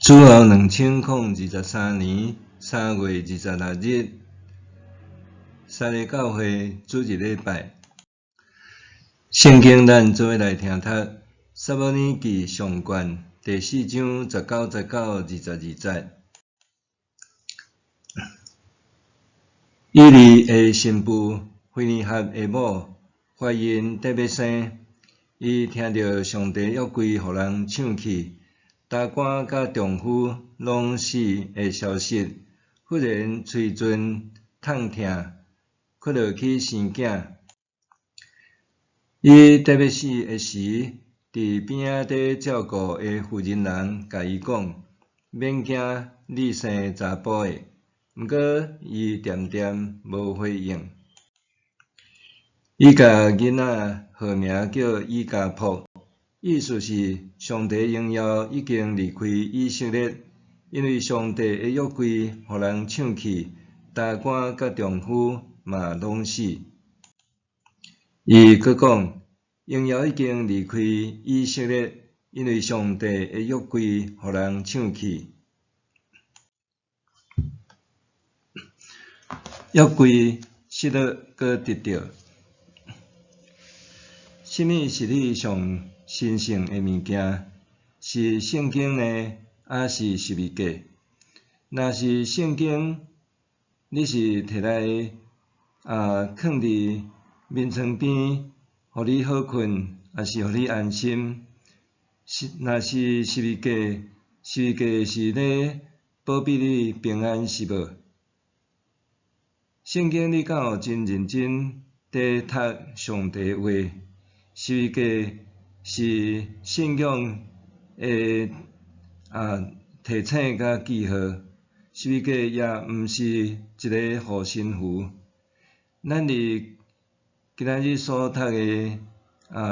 主後2023年3月26日，三个教會主日禮拜。聖經咱做伙來聽讀《撒母耳記上卷》第四章19節到22節。以利的新婦非尼哈的某懷孕得欲生，伊聽著上帝約櫃予人搶去，大官佮丈夫攏死的消息，忽然捶顫痛疼，屈落去生囝。伊得欲死的時，佇邊仔咧照顧的婦人人共伊講：免驚，你生查埔的。毋過伊恬恬無回應。伊共囡仔號名叫伊迦博，意思是上帝榮耀已經離開以色列，因為上帝的約櫃予人搶去，大官佮丈夫嘛攏死。伊閣講，榮耀已經離開以色列，因為上帝的約櫃予人搶去。約櫃失落閣得著，啥物是你上神聖的物件？是聖經呢，抑是十字架？若是聖經，你是提來囥佇眠床邊，予你好睏，抑是予你安心？是若是十字架，十字架是咧保庇你平安是無？聖經你敢有真認真佇讀上帝話？十字架是信仰的提醒佮記號，十字架也毋是一个護身符。咱佇今仔日所讀的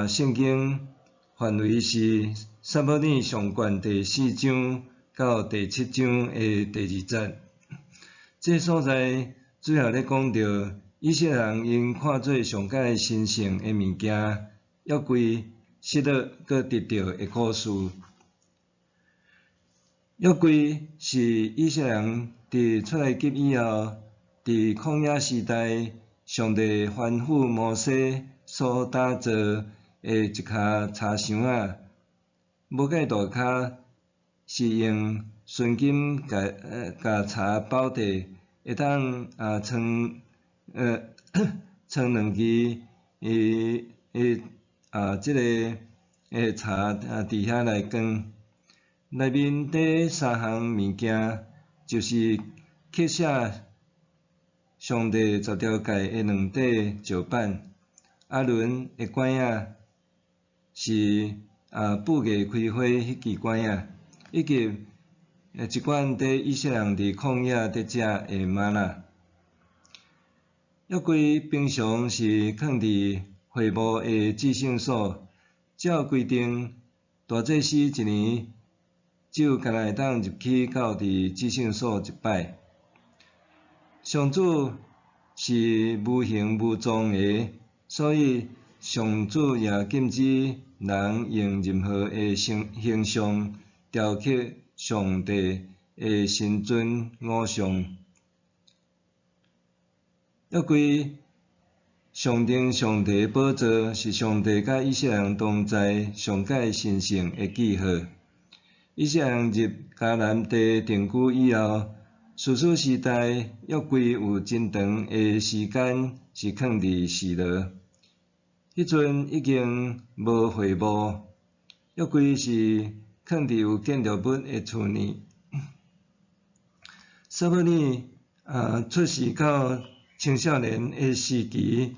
聖經範圍是撒母耳上卷第四章到第七章的第二節。這所在主要咧講著以色列人𪜶看做上蓋神聖的物件，約櫃失落閣得著的故事。約櫃是以色列人佇出埃及以後，佇曠野時代，上帝吩咐摩西所打造的一跤柴箱仔，無蓋大跤，是用純金共共柴包地，會當裝裝兩支伊伊這个的柴佇遐來裝。內面底三項物件，就是刻寫上帝十條誡的兩塊石板，亞倫的拐仔是布藝開花彼支拐仔，以及一罐佇以色列人佇曠野佇食的嗎哪。約櫃平常是囥佇會幕的至聖所，照規定，大祭司一年只有干焦會當入去到佇至聖所一擺。上主是無形無狀的，所以上主也禁止人用任何的形象雕刻上帝的神尊偶像。約櫃象徵上帝寶座，是上帝佮以色列人同在上蓋神聖的記號。以色列人入迦南地定居以後，士師時代約櫃有真長的時間是囥佇示羅，彼陣已經無會幕，約櫃是囥佇有建築物的厝內。撒母耳出世到青少年的時期，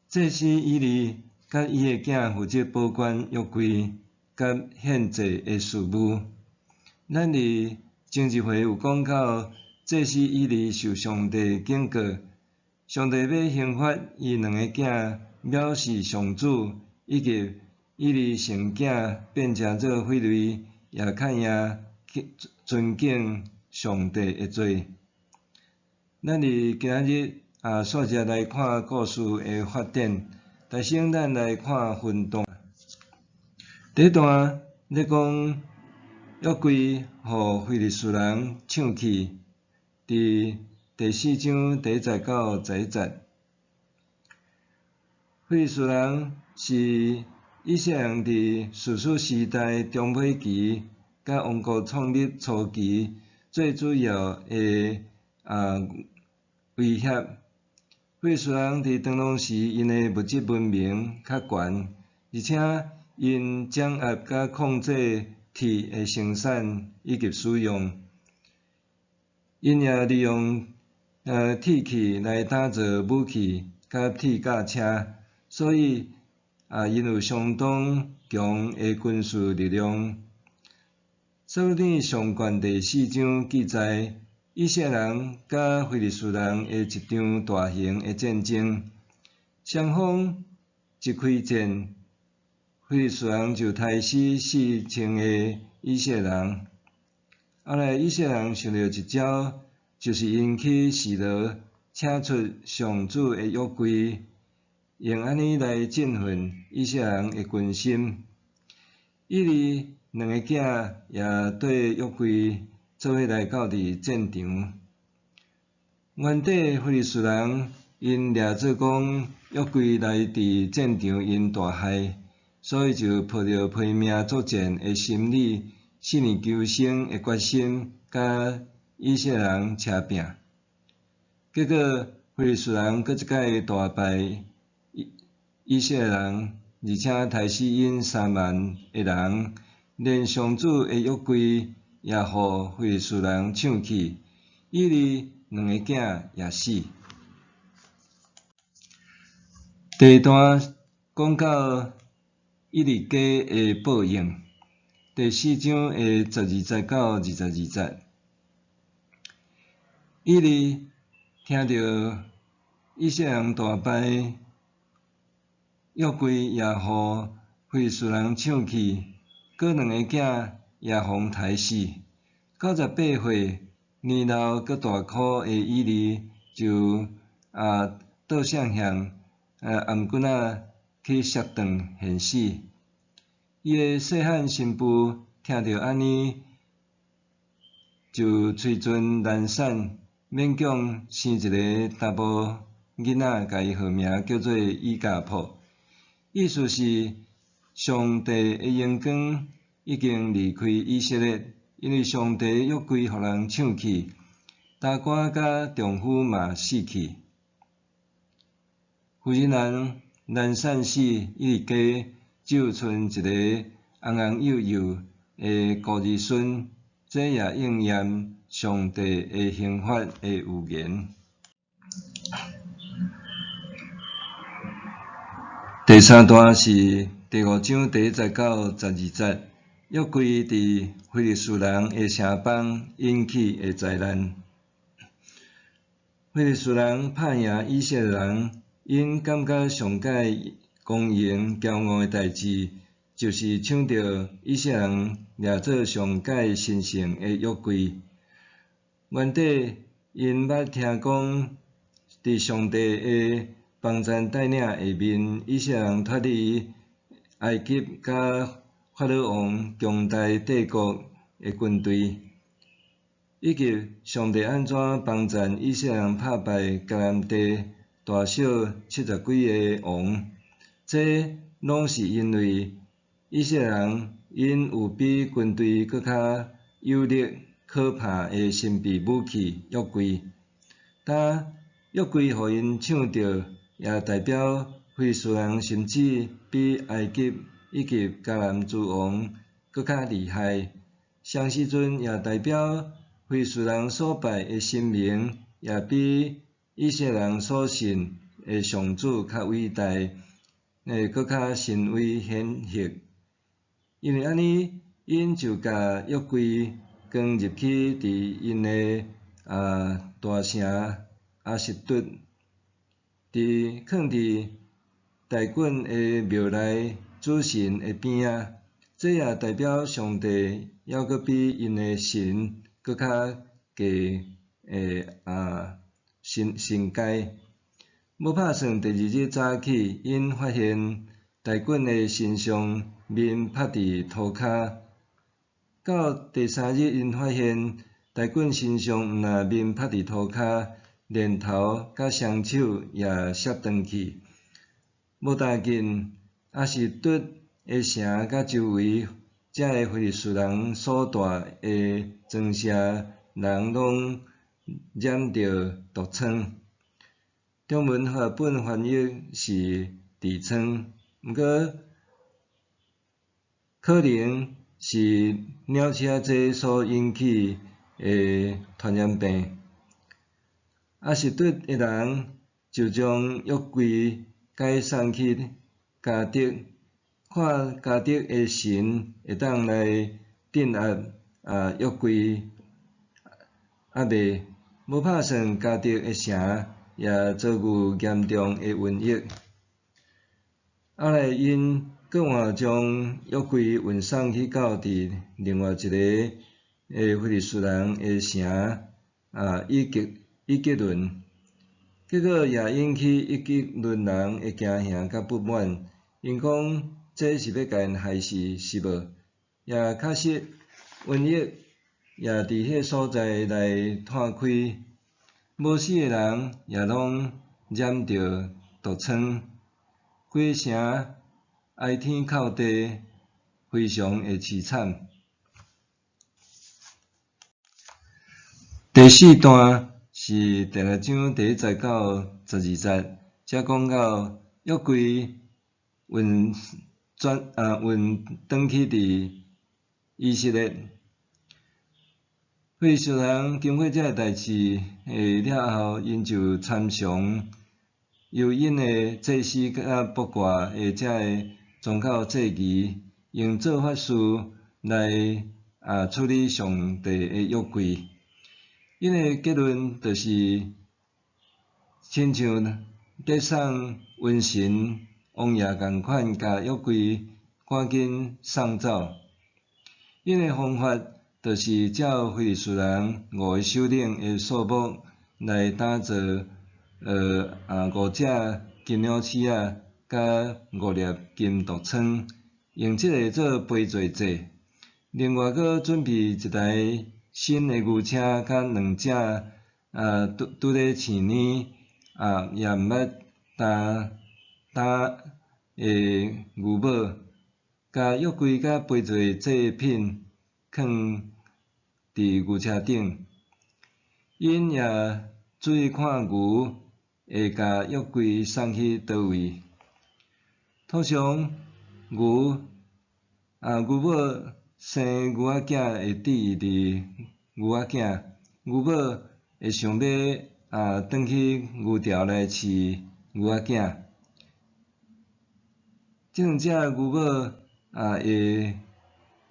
祭司以利佮伊的囝負責保管約櫃佮獻祭的事務。咱佇前一回有講到，祭司以利受上帝警告，上帝欲刑罰伊兩個囝，藐視上主，以及以利生囝變成做匪類，也較贏尊敬上帝的罪。咱佇今仔日煞接來看故事的發展。首先，咱來看分段。第一段咧講約櫃予非利士人搶去，佇第四章第一節到11節。非利士人是以色列人佇士師時代中尾期佮王國創立初期最主要的威脅。非利士人佇當當時𪜶的物質文明較懸，而且𪜶掌握佮控制鐵的生產以及使用。𪜶也利用鐵器來打造武器佮鐵甲車，所以𪜶有相當強的軍事力量。撒母耳上卷第四章記載，以色列人佮非利士人的一場大型的戰爭，雙方一開戰，非利士人就刣死4000個以色列人。後來以色列人想著一招，就是𪜶去示羅請出上主的約櫃，用按呢來振奮以色列人的軍心。以利兩个囝也綴約櫃做伙來到佇戰場。原底非利士人𪜶掠做講約櫃來佇戰場𪜶大害，所以就抱著拼命作戰的心理，死命求生的決心，佮以色列人捙拚。結果非利士人閣一擺大敗以色列人，而且刣死𪜶3萬个人，連上主的約櫃也予非利士人搶去，以利兩个囝也死。第二段講到以利家的報應，第四章的12節到22節。以利聽著以色列人大敗，約櫃也予非利士人搶去，閣兩個囝也予刣死。98歲年老閣大箍的以利就倒向向頷頸仔去摔斷現死。伊的細漢新婦聽著按呢，就催陣難產，勉強生一个查埔囡仔，共伊號名叫做伊迦朴，意思是上帝的榮光已經離開以色列，因為上帝約櫃予人搶去，大官佮丈夫嘛死去。婦人人難產死，以利家只有賰一个紅紅幼幼的孤兒孫，這也應驗上帝的刑罰的預言。第三段是第五章第一節到12節，約櫃佇非利士人的城邦引起的災難。非利士人拍贏以色列人，𪜶感覺上蓋光榮驕傲的代誌，就是搶著以色列人掠做上蓋神聖的約櫃。原底𪜶捌聽講，佇上帝的幫贊帶領下面，以色列人脫離埃及佮法老王強大帝國的軍隊，以及上帝按怎幫贊以色列人拍敗迦南地大小70幾个王，這攏是因為以色列人𪜶有比軍隊閣較有力可怕的神秘武器約櫃。當約櫃予𪜶搶著，也代表非利士人甚至比埃及以及迦南諸王閣較厲害。相時陣也代表非利士人所拜的神明，也比以色列人所信的上主較偉大，閣較神威顯赫。因為按呢，𪜶就共約櫃扛入去佇𪜶的大城亞實突，佇囥佇大袞的廟內主神的邊仔，這也代表上帝猶閣比𪜶的神閣較低的神神階。無拍算第二日早起，𪜶發現大袞的神像面拍佇塗跤，到第三日，𪜶發現大袞身上毋但面曝佇塗跤，連頭佮雙手也摔斷去。無大緊，亞實突的城佮周圍，遮个非利士人所住的庄舍人攏染著毒瘡。中文和合本翻譯是痔瘡，毋過可能是鳥鼠仔這所引起的傳染病。亞實突的人就將約櫃改送去迦特，看迦特的神會當來鎮壓約櫃抑未，無拍算迦特的城也遭遇嚴重的瘟疫。後來𪜶閣換將約櫃運送去到佇另外一个的非利士人的城以革倫，結果也引起以革倫人的驚嚇佮不滿，𪜶講這是欲共𪜶害死是無？也確實瘟疫也佇彼个所在來湠開，無死的人也攏染著毒瘡，規城哀天哭地，非常的淒慘。第四段是第六章第一節到十二節，才講到約櫃運轉運轉去佇以色列。非利士人經過這个代誌了後，𪜶就參詳由𪜶的祭司佮卜卦的這个宗教祭儀，用做法事來處理上帝的約櫃。𪜶的結論就是，親像咧送瘟神王爺仝款，共約櫃趕緊送走。𪜶的方法就是照非利士人五个首領的數目來打造，五隻金鳥鼠仔，佮五粒金毒瘡，用這个做賠罪祭。另外，閣準備一台新的牛車，佮兩隻拄拄咧飼奶，也毋捌擔擔的牛母，共約櫃佮賠罪祭品囥佇牛車頂。𪜶也注意看牛會共約櫃送去佗位。通常牛母生牛仔囝會置伊佇牛仔囝，牛母會想欲轉去牛牢來飼牛仔囝。這兩隻牛母會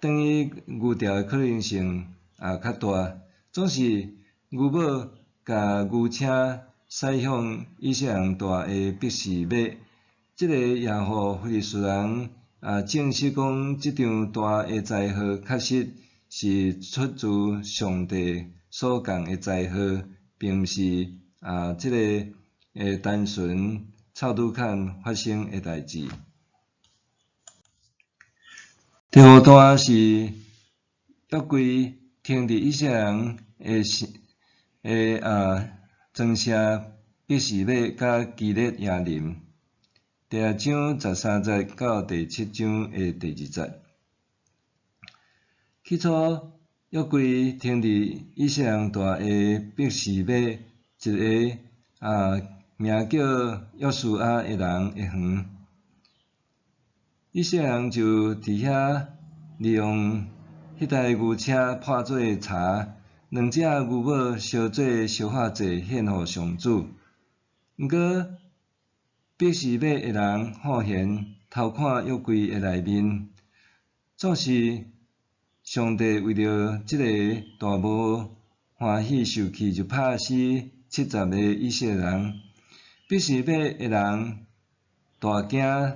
轉去牛牢的可能性也較大。總是牛母共牛車駛向以色列人住的伯示麥，這个也予非利士人證實講，這場大的災禍確實是出自上帝所降的災禍，並毋是這个單純臭拄坎發生的代誌。第五段是約櫃停佇以色列人的莊舍伯示麥佮基列耶琳。第六章十三節到第七章的第二節。起初，約櫃停佇以色列人住的伯示麥一个名叫約書亞的人的園。以色列人就佇遐利用彼台牛車破做柴，兩隻牛母燒做燒化祭獻予上主。毋過，伯示麥的人好閒偷看約櫃的內面，總是上帝為著這个大無歡喜受氣，就拍死70个以色列人。伯示麥的人大驚，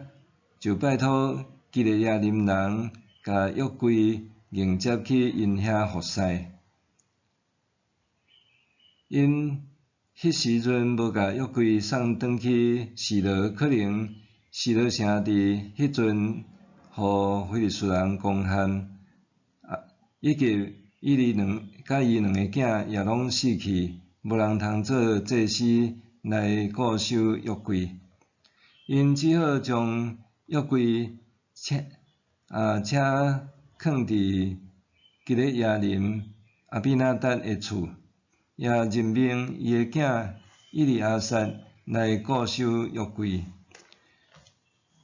就拜託基列耶琳人，共約櫃迎接去𪜶遐服侍。𪜶彼時陣無共約櫃送轉去示羅，可能示羅城佇彼陣予非利士人攻陷，以及以利兩佮伊兩个囝也攏死去，無人通做祭司來固守約櫃。𪜶只好將約櫃車啊車囥佇基列耶琳亞比拿達的厝，也任命伊的囝以利亞撒來固守約櫃。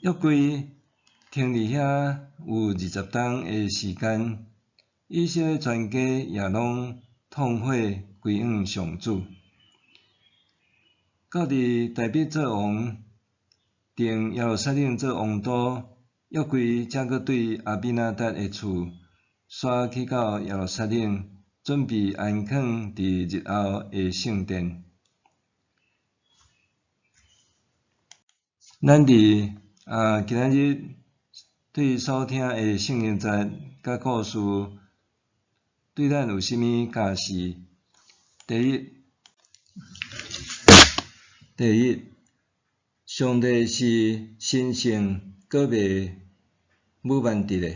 約櫃停佇遐有20冬的時間，以色列全家也攏痛悔歸向上主。到佇大衛做王，定耶路撒冷做王都，約櫃才閣對亞比拿達的厝徙去到耶路撒冷，準備安囥佇日後的聖殿。咱佇今仔日對所聽的聖經節佮故事，對咱有啥物教示？第一，上帝是神聖閣袂武蠻得的。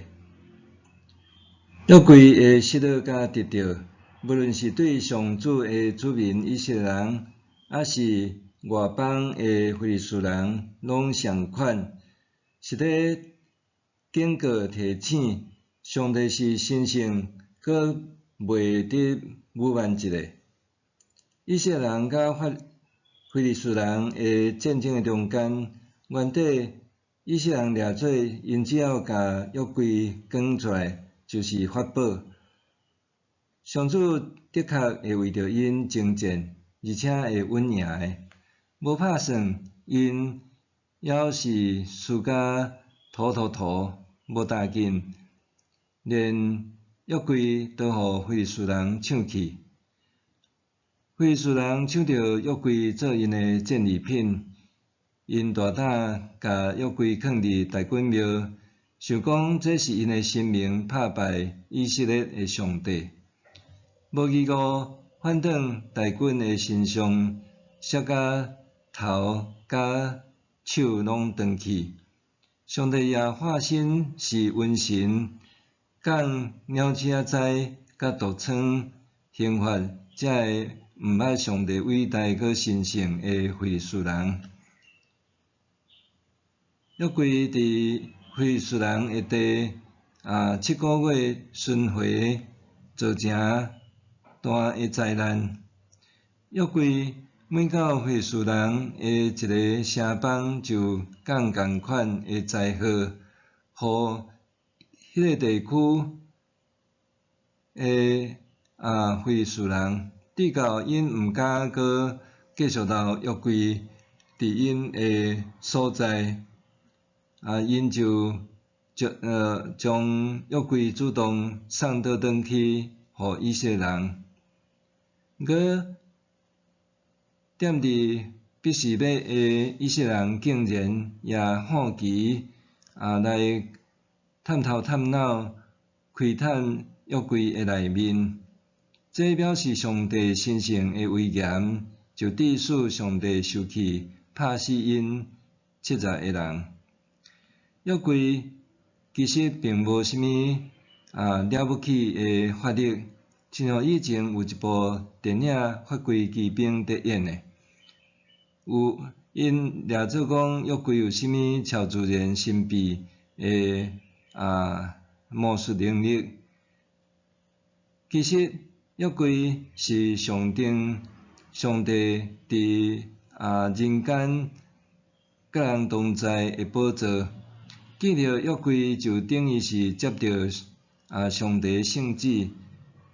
約櫃的失落佮得著，無論是對上主的子民以色列人，抑是外邦的非利士人，攏仝款，是咧警告提醒，上帝是神聖閣袂得武蠻一的。以色列人佮非利士人的戰爭的中間，原底以色列人掠做，𪜶只要共約櫃扛出來，就是法寶。上主的確會為著𪜶征戰，而且會穩贏的。無拍算，𪜶猶是輸甲塗塗塗，無要緊，連約櫃都予非利士人搶去。非利士人搶著約櫃做𪜶的戰利品，𪜶大膽共約櫃囥佇大袞廟，想講這是𪜶的神明拍敗以色列的上帝。無疑誤，反轉大袞的神像，摔甲頭佮手攏斷去。上帝也化身是瘟神，降鳥鼠仔災佮毒瘡，刑罰這个毋捌上帝偉大閣神聖的非利士人。約櫃佇非利士人的地7個月巡迴，造成大的災難。約櫃每到非利士人的一个城邦，就降仝款的災禍，予彼个地區的非利士人，直到𪜶毋敢閣繼續留約櫃佇𪜶的所在，𪜶就將約櫃主動送倒轉去予以色列人。閣踮佇比士麥的以色列人竟然也好奇來探頭探腦，窺探約櫃的內面。這表示上帝神聖的威嚴，就致使上帝生氣，拍死𪜶70個人。約櫃其實並無啥物了不起的法力，親像以前有一部電影《法櫃奇兵》佇演的，有𪜶掠做講約櫃有啥物超自然神秘的魔術能力。其實約櫃是象徵上帝佇人間佮人同在的寶座。見著約櫃就等於是接著上帝聖旨，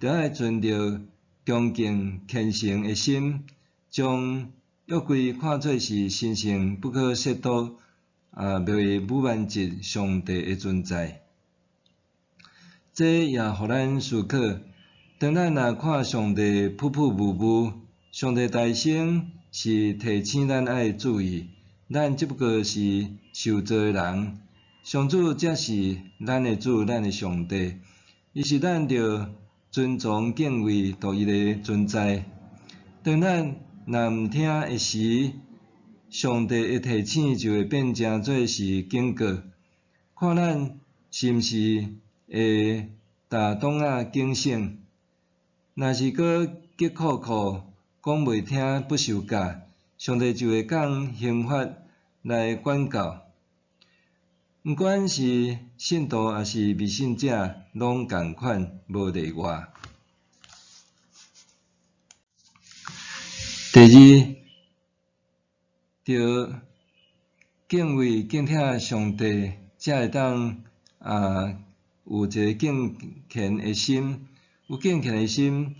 著愛存著恭敬虔誠的心，將約櫃看做是神聖不可褻瀆、袂侮慢質上帝的存在。這也予咱思考，當咱若看上帝浡浡霧霧，上帝大聲是提醒咱愛注意，咱只不過是受造的人，上主才是咱的主，咱的上帝，伊是咱著尊崇敬畏獨一的存在。當咱若毋聽的時，上帝的提醒就會變成做是警告，看咱是毋是會逐党仔警醒。若是閣激苦苦講袂聽不受教，上帝就會降刑罰來管教。毋管是信徒抑是未信者，攏仝款，無例外。第二，著敬畏敬疼上帝，才會當有一个敬虔的心，有敬虔的心，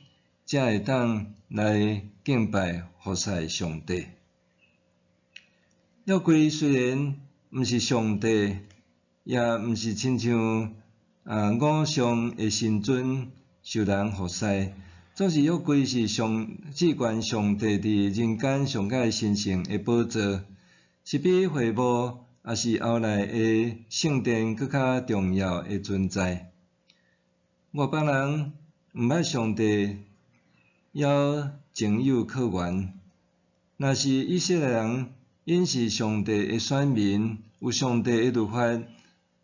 才會當來敬拜服侍上帝。約櫃雖然毋是上帝，也毋是親像偶像的神尊受人服侍，總是約櫃是上至懸上帝佇人間上蓋神聖的寶座，是比會幕抑是後來的聖殿閣較重要的存在。外邦人毋捌上帝，猶情有可原。若是以色列人，𪜶是上帝的選民，有上帝的律法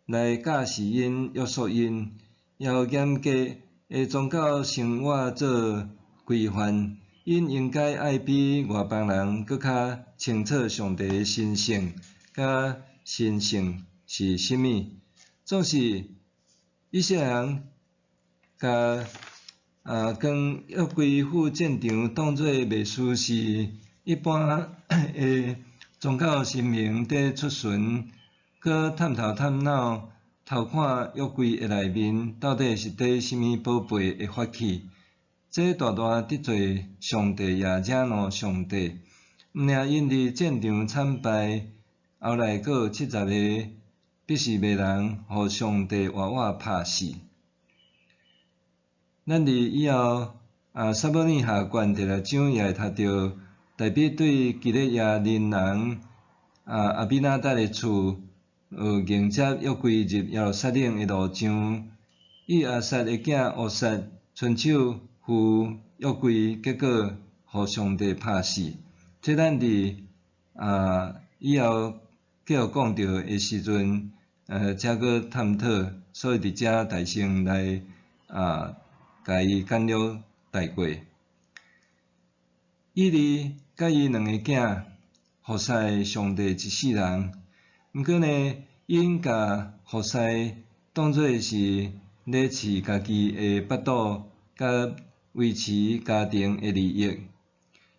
來教示𪜶、約束𪜶，也有嚴格的宗教生活做規範，𪜶應該愛比外邦人閣較清楚上帝的神性佮神聖是啥物。總是以色列人共扛約櫃赴戰場當做袂輸是一般的宗教神明佇出巡，閣探頭探腦偷看約櫃的內面到底是綴啥物寶貝的法器。這大大得罪上帝，也惹怒上帝。毋爾𪜶佇戰場慘敗，後來閣有70个必士麥人，予上帝活活拍死。咱佇以後撒母耳下卷第六章也會讀著，大衛對基列耶琳人亞比拿達的厝，迎接約櫃入耶路撒冷的路上，以亞撒的囝烏撒伸手扶約櫃，結果予上帝拍死。這咱佇以後繼續講著的時陣，才閣探討，所以佇遮大先來共伊簡略帶過。以利佮伊兩个囝服侍上帝一世人，毋過呢，𪜶共服侍當做是咧飼家己的腹肚，佮維持家庭的利益。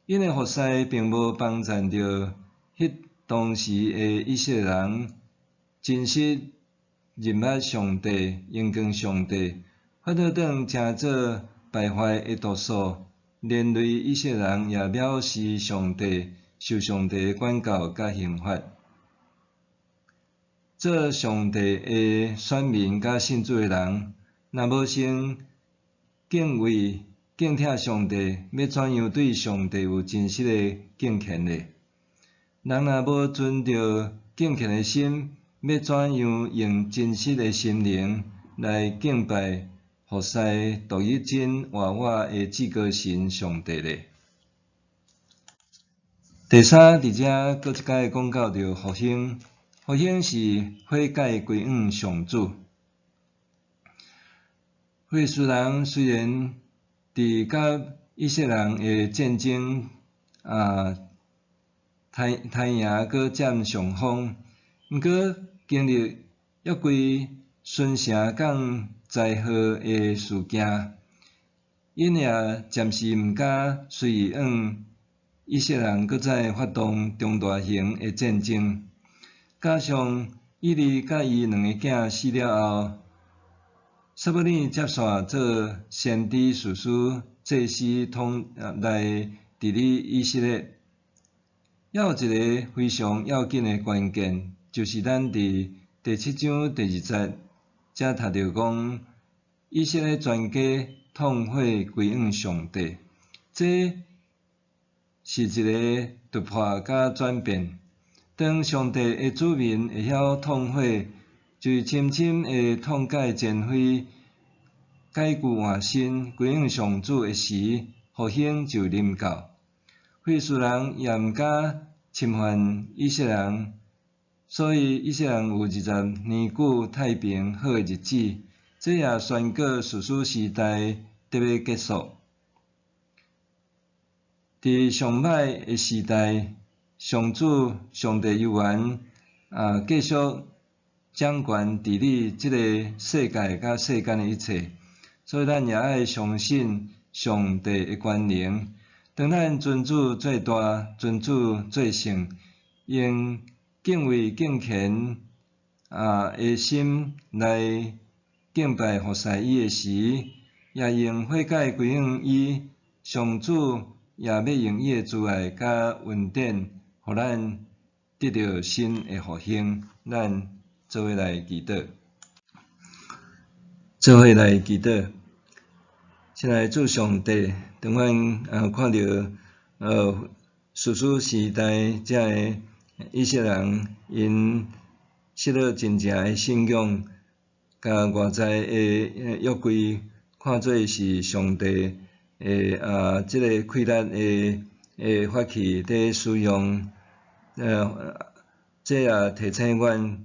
𪜶的服侍並無幫贊著彼當時的以色列人真實認捌上帝、榮光上帝，反倒轉成做敗壞的毒素，連累以色列人也藐視上帝，受上帝的管教佮刑罰。做上帝的選民佮信主的人，若無先敬畏、敬疼上帝，欲怎樣對上帝有真實的敬虔呢？人若無存著敬虔的心，欲怎樣用真實的心靈來敬拜服侍獨一真活活的至高神上帝呢？第三，佇遮閣一擺講到著復興，復興是悔改歸向上主。非利士人雖然佇佮以色列人的戰爭刣贏閣佔上風，毋過經歷約櫃巡城降災禍的事件，𪜶也暫時毋敢隨意向以色列人閣再發動中大型的戰爭。加上以利佮伊兩個囝死了後，撒母耳接續做先知、士師、祭司統來治理以色列。猶有一个非常要緊的關鍵，就是咱佇第七章第二節才讀著講，以色列全家痛悔歸向上帝，這是一个突破佮轉變。當上帝的子民會曉痛悔，就是深深的痛改前非，改舊換新，歸向上主的時，復興就臨到。非利士人也毋敢侵犯以色列人，所以以色列人有20年久太平好的日子。這也宣告士師時代得欲結束。佇上歹的時代，上主上帝猶原繼續掌權治理這个世界佮世間的一切，所以咱也愛相信上帝的權能。當咱尊主做大，尊主做聖，用敬畏敬虔的心來敬拜服侍伊的時，也用悔改歸向伊，上主也欲用伊的慈愛佮恩典，予咱得著新的復興。咱做伙來祈禱，做伙來祈禱。親愛的主上帝，當阮看著士師時代遮个以色列人，𪜶失落真正的信仰，共外在的約櫃看做是上帝的這个氣力的法器佇使用，這也提醒阮，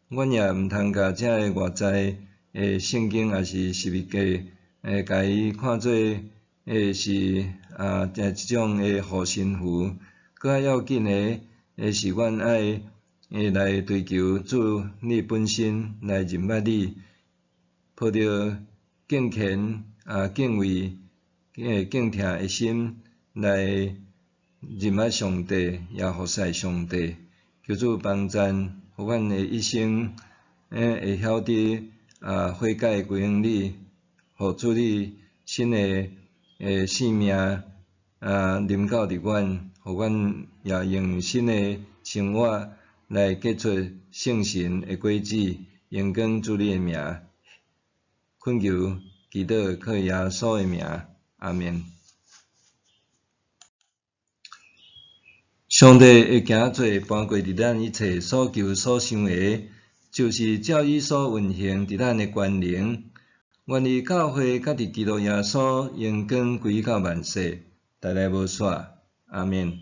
阮也毋通共遮个外在的聖經抑是十字架，共伊看做是一種的護身符。閣較要緊的是，阮愛來追求主你本身，來認捌你，抱著敬虔、敬畏、敬疼的心來認捌上帝，也服侍上帝。求主幫贊，予阮的一生會曉得悔改歸向你，予主你新的生命臨到佇阮，予阮也用新的生活來結出聖神的果子，榮光主你的名。懇求祈禱靠耶穌的名，阿們。上帝的行做搬過佇咱一切所求所想的，就是照伊所運行佇咱的權能。願伊教會佮佇基督耶穌榮光歸到萬世，代來無煞。阿們。